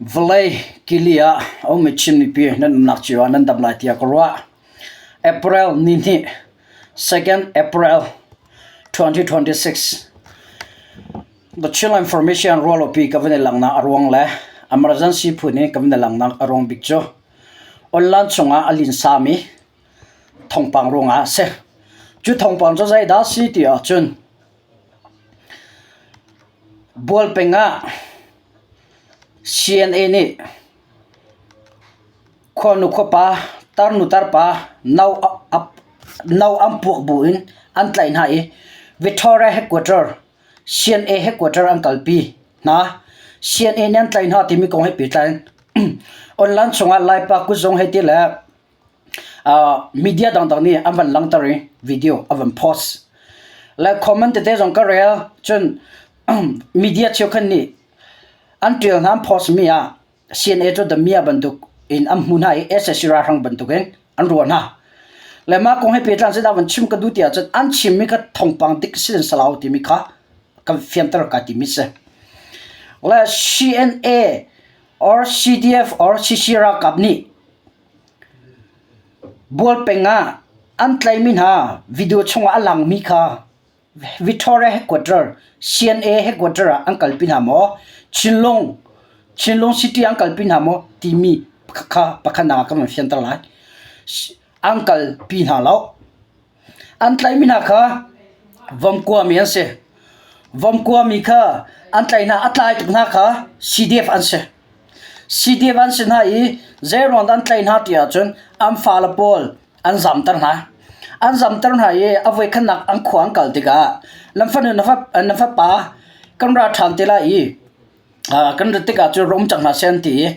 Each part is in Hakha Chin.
Vawlei kili ah a ummi Chin mipi nan umnak cio ah nan dam lai tiah ka ruah. April nihnih, 2nd April 2026. The Chinland Information rualopi ka van i langhnak a ruang le emergency phun i ka van i langhnak a ruang bik cu online chungah a linsami thawngpang ruangah a si. Cu thawngpang cu zeidah a si ti ahcun Bualpeng ah CNA nih khuanu khuapa, tarnu tarpa no an puak buin an tlaih hna i Victoria headquarter, CNA headquarter an kalpi hna. CNA nih an tlaih hna timi kong he pehtlai in online chungah Laipa kutzung hei ti le media dangdang nih an van langhter i video a van post. Le comment tete zong ka rel cun media cheukhat nih an ṭial hna an post mi ah CNA cu Damia bantuk in an hmu hna i SSC ralhrang bantuk in an ruah hna. Le mah kong he pehtlai in van chim ka duh ti ahcun an chimmi kha thawngpang dik si in salau timi kha kan fianter ka timi si. Le CNA or CDF or CC ralkap nih Bualpeng ah an tlaihmi hna video chungah a langmi kha Victoria headquarter, CNA headquarter ah an kalpi hna maw? Chinlung, Chinlung City an kalpi hna maw? timi kha pakhatnak ah ka van fianter lai. An kalpi hna lo. An tlaihmi hna kha Vomkua mi an si. Vomkua mi kha an tlaih hna, a tlai tuk hna kha CDF an si. CDF an si hna i zeiruang dah an tlaih hna ti ahcun an fale pawl an zamter hna. An zamter hna i a voikhatnak an khua an kal tikah nan fanu na fapa kan ra ṭhan te lai i kan rat tikah cun rum cang hna seh an ti i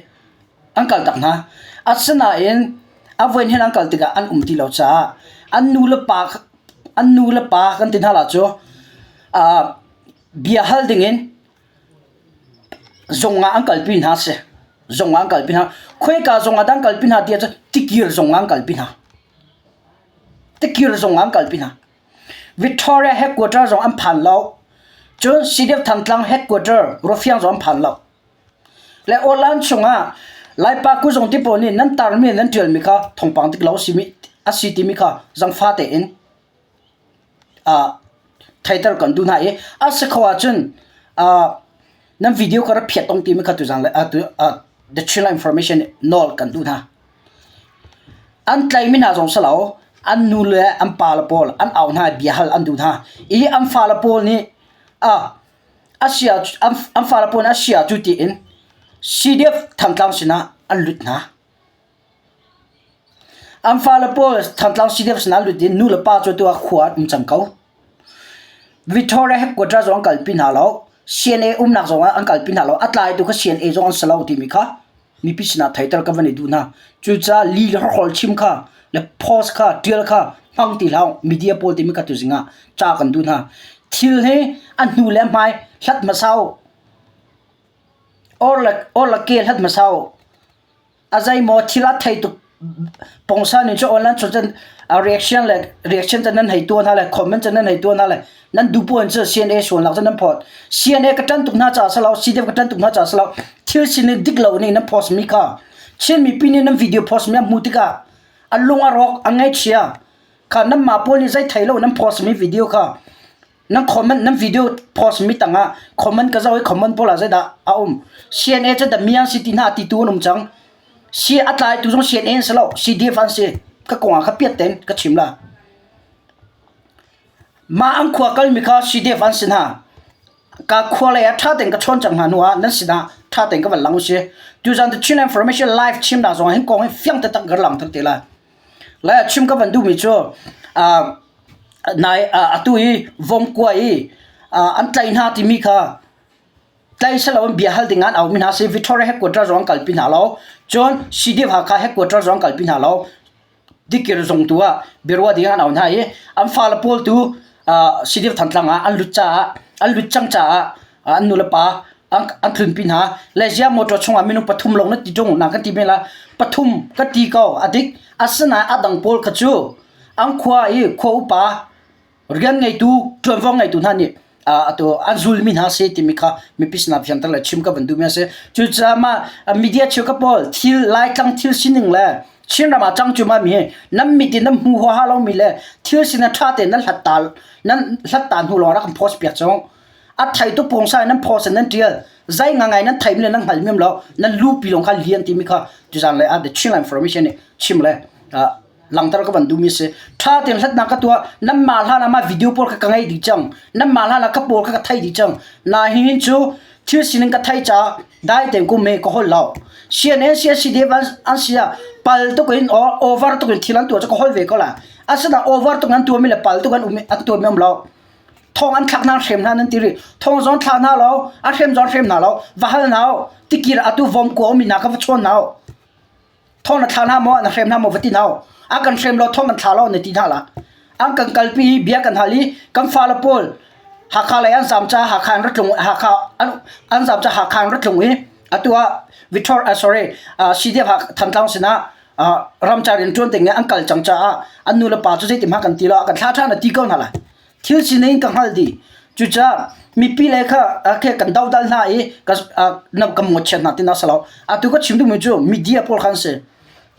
an kaltak hna. Asinain a voin hin an kal tikah an um ti lo caah an nu le pa an nu le pa kan ti hna la cu bia hal dingin Zung ah an kalpi hna si. Zung ah an kalpi hna. Khuaika zung ah dah an kalpi hna ti ahcun tikir zung ah an kalpi hna. Tikir zung ah an kalpi hna. Victoria headquarter zong an phan lo. Cun CDF Thantlang headquarter Ruafiang zong an phan lo. Le Orlan chungah Laipa kuzung ti pawl nih nan tarmi nan ṭialmi kha thawngpang dik lo a si timi kha zangfa tein theiter kan duh hna i a si kho ahcun nan video ka rak phiat ong timi kha tuzang le the Chinland information nih nawl kan duh hna. An tlaimi hna zong si lo, an nu le an pa le pawl an au hna i bia hal an duh hna i an fale pawl nih an fale pawl nih a sia cu tiin CDF Thantlang sinah an lut hna. An fale pawl Thantlang CDF sinah lut in nu le pa cu tu ah khua an um cang ko. Victoria headquarter zong an kalpi hna lo. CNA umnak zong ah an kalpi hna lo. A tlaitu kha CNA zong an si lo timi kha mipi sinah theiter ka van i duh hna. Cucaah li le hrawl chim kha le post kha tial kha hmang ti hlah media pawl timi kha tuzing ah ca kan duh hna. Thil hi a hnu le a hmai hlat hmasa u. Or le or le ke hlat hmasa u. A zeimaw thil a thei tuk pongsan in cu online chung cun a reaction le reaction cun nan hei tuah hna le comment cun nan hei tuah hna le nan duh poah in cu CNA sualnak cun nan phawt. CNA ka ṭan tuk hna caah si lo, CDF ka ṭan tuk hna caah si lo, thil sining dik lo ning nan post mi kha Chin mipi nih nan video post mi an hmuh tikah a lung a rawk, a ngaihchia. Kha nanmah pawl nih zei thei lo nan post mi video kha nan comment nan video post mi tangah comment ka zoh i comment pawl ah zeidah a um CNA cu the miang si ti hna ti tu an um cang si a tlai tu zong CNA an si lo CDF an si ka kong ah kha piat ten ka chim la mah an khua kal mi kha CDF an si hna ka khua lei ah tha ten ka chawn cang hna hnu ah nan sinah tha ten ka van lang si tuzan the Chin information live chim na zong hin kong hi fiang te tak gar lang thak te la lai chim ka van duh mi cu Nai atu i Vomkua i an tlaih hna timi kha tlaih si loin bia hal ding ah an aumi hna si. Victoria headquarter zong an kalpi hna lo. Cun CDF Hakha headquarter zong an kalpi hna lo. Dikir zung tu ah biaruah ding ah an au hna i an fale pawl tu CDF Thantlang ah an lut caah an lut cang caah an nulepa an tlunpi hna. Le ziah motor chungah minung pathum lawng na ti ṭung na kan ti men la pathum ka ti ko a dik. Asinain a dang pawl kha cu An khua i khua upa rian ngeitu ṭuanvo ngeitu hna nih Atu an zulmi hna si timi kha mipi sinah fianter le chim ka van duhmi a si. Cucaah mah media cheukhat pawl thil Laitlang thil sining le Chinram ah cang cuahmah mi hi nan mit in nan hmu huaha lomi le thil sining ṭha tein nan hlat ta nan hlat ta hnu lawng rak kan post piak cang. A thei tu pawngsa in nan post in nan ṭial. Zei ngangai nan theimi le nan hngalmi um lo. Nan lupi lawng kha lian timi kha tuzaan le ah The Chinland Information nih chim le langter ka van duhmi si. Ṭha tein hlatnak ka tuah. Nanmah hlan ah mah video pawl kha ka ngei dih cang. Nanmah hlan ah ka pawl kha ka thei dih cang. Na hihin cu thil sining ka thei caah dai tein kum he ka holh lo. CNN CSCDF an si ah pal tuk in or over tuk in thil an tuah cu ka holh ve ko la. Asinain over tuk an tuahmi le pal tuk an um an tuahmi um lo. Thong an thlak hna hrem hna nan ti rih. Thong zong thla hna lo, a hrem zong hrem hna lo. Va hal hna u. Tikir atu vom kua ummi hna kha va chawn hna u. Thong na thla hna maw, na hrem hna maw va ti hna u. A kan hrem lo, thong kan thla lo na ti hna la. An kan kalpi i bia kan hal i kan fale pawl Hakha lei an zam caah Hakha an ra tlung Hakha an, an zam caah Hakha an ra tlung i atu ah Victor uh, sorry uh, CDF Thantlang sinah uh, ramcar in ṭuan ding an kal cang caah an nu le pa cu zeitin hmah kan ti lo kan thla ṭhan na ti ko hna lai. Thil sining ka hngal dih. Cucaah mipi le kha khe kan dodal hna i ka kan mawhchiat hna tinak si lo. Atu ka chim duhmi cu media pawl khan si.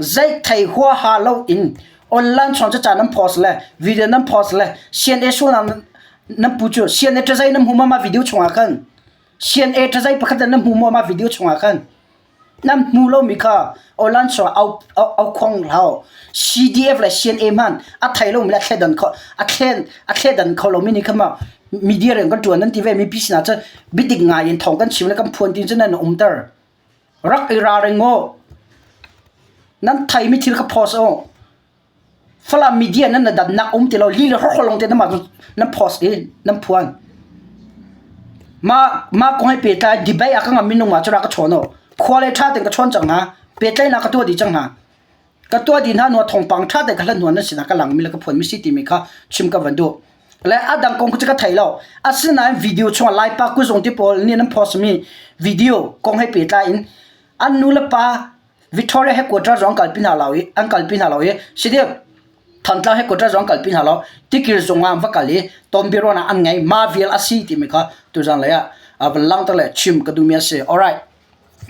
Zei thei huaha lo in online chung caca nan post le video nan post le CNA sualnak nan pu cu CNA ṭazai nan hmu ma ma video chungah khan CNA ṭazai pakhat nan hmu ma ma video chungah khan Nan hmu lomi kha online chungah au, au, au khuang hlah. CDF le CNA hmanh a thei lomi le a thledan kho a thlen a thledan kho lomi nih kha ma media rian kan ṭuan nan ti ve mipi sinah cun biadik ngai in thawng kan chim le kan phuan ti cun nan umter. Rak i ralring u. Nan theimi thil kha post u. Falam media nan na dannak um ti lo li le hrokhol lawng te nan mah nan post i nan phuan. Ma ma kong he pehtlai debate ah ka ngam minung ma cu ra ka chawn o. Khua le ṭha tein ka chawn cang hna. Pehtlaihnak ka tuah dih cang hna. Ka tuah dih hna hnu thawngpang ṭha tein ka hlat hnu nan sinah ka lang mi le ka phuan mi si timi kha chim ka van duh. Le a dang kong cu ka thei lo. Asinain video chungah Laipa kuzung ti pawl nih nan post mi video kong he pehtlai in an nu le pa Victoria headquarter zong kalpi hna lo i an kalpi hna lo i sidek Thantlang headquarter zong kalpi hna lo tikir zung ah an va kal i tonbiaruahnak an ngei ma vial a si timi kha tuzan lei ah van langhter le chim ka duhmi a si. Alright.